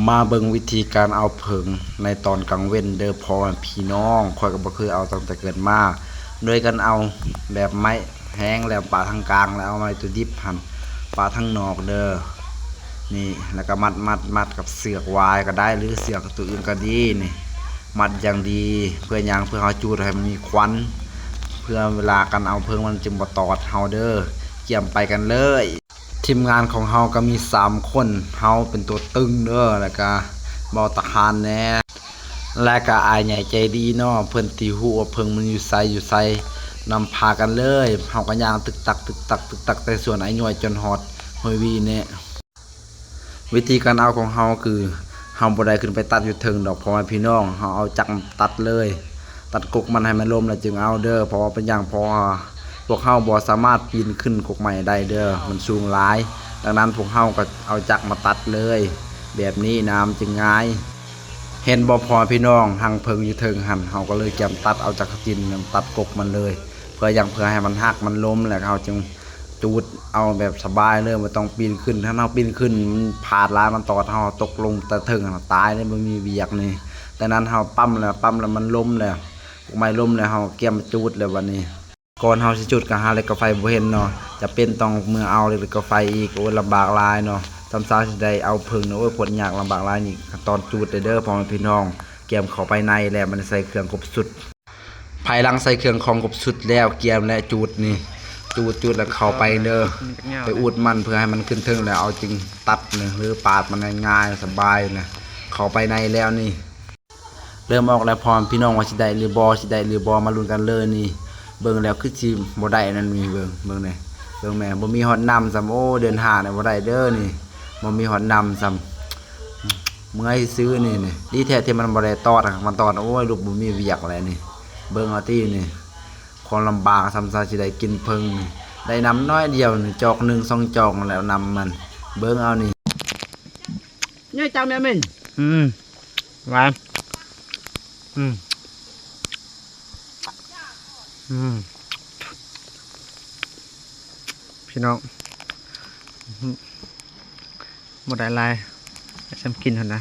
ມາເບິ່ງວິທີການເອົາເຜິ້ງໃນຕອນກາງເວັນເດີພໍ່ແມ່ພີ່ນ້ອງ. ຂ້ອຍກໍບໍ່ເຄີຍເອົາຕັ້ງແຕ່ເກີດມາ. ໂດຍການເອົາແບບໄມ້ແຮງ ແລ້ວປະທາງກາງ ແລ້ວເອົາໄມ້ຕົວດິບຫັ້ນປະທາງນອກເດີ. ນີ້ ແລ້ວກໍມັດໆໆກັບເຊືອກຫວາຍກໍໄດ້ ຫຼືເຊືອກຕົວອື່ນກໍດີ. ນີ້ ມັດຢ່າງດີ. ເພື່ອຫຍັງ? ເພື່ອເຮົາຈູດໃຫ້ມັນມີຄວັນ ເພື່ອເວລາການເອົາເຜິ້ງມັນຈຶ່ງບໍ່ຕອດເຮົາເດີ. ກຽມໄປກັນເລີຍ. ທີມງານຂອງເຮົາກໍມີສາມຄົນ ເຮົາເປັນຕົວຕຶງເດີ ແລ້ວກະເບົາຕາຄານແດ່ ແລ້ວກະອ້າຍໃຫຍ່ໃຈດີເນາະ ເພິ່ນທີ່ຮູ້ວ່າເຜິ້ງມັນຢູ່ໃສຢູ່ໃສ ນຳພາກັນເລີຍ. ເຮົາກໍຍ່າງຕຶກຕັກຕຶກຕັກຕຶກຕັກແຕ່ສວນອ້າຍຍ້ອຍຈົນຮອດຫ້ວຍວີແນ່. ວິທີການເອົາຂອງເຮົາຄື ເຮົາບໍ່ໄດ້ຂຶ້ນໄປຕັດຢູ່ເທິງດອກພໍ່ແມ່ພີ່ນ້ອງ ເຮົາເອົາຈັກມາຕັດເລີຍ. ຕັດກົກມັນໃຫ້ມັນລົ້ມແລ້ວຈຶ່ງເອົາເດີ. ເພາະວ່າເປັນຫຍັງ? ເພາະວ່າພວກເຮົາບໍ່ສາມາດປີນຂຶ້ນກົກໄມ້ໄດ້ເດີ ມັນສູງຫຼາຍ. ດັ່ງນັ້ນພວກເຮົາກໍເອົາຈັກມາຕັດເລີຍ ແບບນີ້ນະ ມັນຈຶ່ງງ່າຍ. ເຫັນບໍ່ພໍ່ແມ່ພີ່ນ້ອງ ຮັງເຜິ້ງຢູ່ເທິງຫັ້ນ ເຮົາກໍເລີຍກຽມຕັດເອົາຈັກກະຕິນ ແລ້ວຕັດກົກມັນເລີຍ. ເພື່ອຫຍັງ? ເພື່ອໃຫ້ມັນຫັກ ມັນລົ້ມ ແລ້ວເຮົາຈຶ່ງ ຈູດເອົາແບບສະບາຍເລີຍ ບໍ່ຕ້ອງປີນຂຶ້ນ. ຄັນເຮົາປີນຂຶ້ນ ມັນພາດຫຼາຍ ມັນຕອດເຮົາຕົກລົງແຕ່ເທິງຫັ້ນ ຕາຍເລີຍ ບໍ່ມີວຽກນີ້. ດັ່ງນັ້ນເຮົາປ້ຳແລ້ວ ປ້ຳແລ້ວມັນລົ້ມແລ້ວ ກົກໄມ້ລົ້ມແລ້ວ ເຮົາກຽມມາຈູດແລ້ວບັດນີ້. ກ່ອນເຮົາຊິຈູດກໍຫາເຫຼັກກັບໄຟບໍ່ເຫັນເນາະ ຈຳເປັນຕ້ອງເມືອເອົາເຫຼັກກັບໄຟອີກ. ໂອ້ຍ ລຳບາກຫຼາຍເນາະ ສ່ຳຊາວຊິໄດ້ເອົາເຜິ້ງເນາະ. ໂອ້ຍ ໂຄດຍາກ ລຳບາກຫຼາຍ. ນີ້ຂັ້ນຕອນຈູດເດີ ເດີ ພໍ່ແມ່ພີ່ນ້ອງ. ກຽມເຂົ້າໄປໃນແລ້ວ ມັນໃສ່ເຄື່ອງຄົບຊຸດ. ພາຍຫຼັງໃສ່ເຄື່ອງຂອງຄົບຊຸດແລ້ວ ກຽມແລະຈູດນີ້ ຈູດ ຈູດແລ້ວເຂົ້າໄປເດີ ໄປອູດມັນເພື່ອໃຫ້ມັນຂຶ້ນເທິງ ແລ້ວເອົາຈຶ່ງຕັດນີ້ ຫຼືປາດມັນງ່າຍໆ ສະບາຍນະ. ເຂົ້າໄປໃນແລ້ວນີ້ ເລີ່ມອອກແລ້ວພໍ່ແມ່ພີ່ນ້ອງ ວ່າຊິໄດ້ຫຼືບໍ່ ຊິໄດ້ຫຼືບໍ່ ມາລຸ້ນກັນເລີຍນີ້. ເບິ່ງແລ້ວຄືຊິບໍ່ໄດ້ນັ້ນນີ້ ເບິ່ງ ເບິ່ງແດ່ ເບິ່ງແມ່ ບໍ່ມີຮອດນ້ຳຊ້ຳ. ໂອ້ ເດືອນຫ້ານີ້ບໍ່ໄດ້ເດີນີ້ ບໍ່ມີຮອດນ້ຳຊ້ຳ. ເມື່ອຍຊື່ນີ້ ນີ້ ດີແທ້ທີ່ມັນບໍ່ໄດ້ຕອດ ມັນຕອດ ໂອ້ຍ ລູກບໍ່ມີວຽກແລ້ວນີ້. ເບິ່ງເອົາຕິນີ້ ຄວາມລຳບາກ ສ່ຳຊາວຊິໄດ້ກິນເຜິ້ງນີ້ ໄດ້ນ້ຳໜ້ອຍດຽວນີ້ ຈອກໜຶ່ງສອງຈອກນັ້ນແຫຼະນ້ຳມັນ. ເບິ່ງເອົານີ້ ໃຫຍ່ຈັງແມ່ມິນ. ອືມ ຫວານ. ອືມ ອືມ ພີ່ນ້ອງ ບໍ່ໄດ້ຫຼາຍ ຊ່ຳກິນຫັ້ນນະ.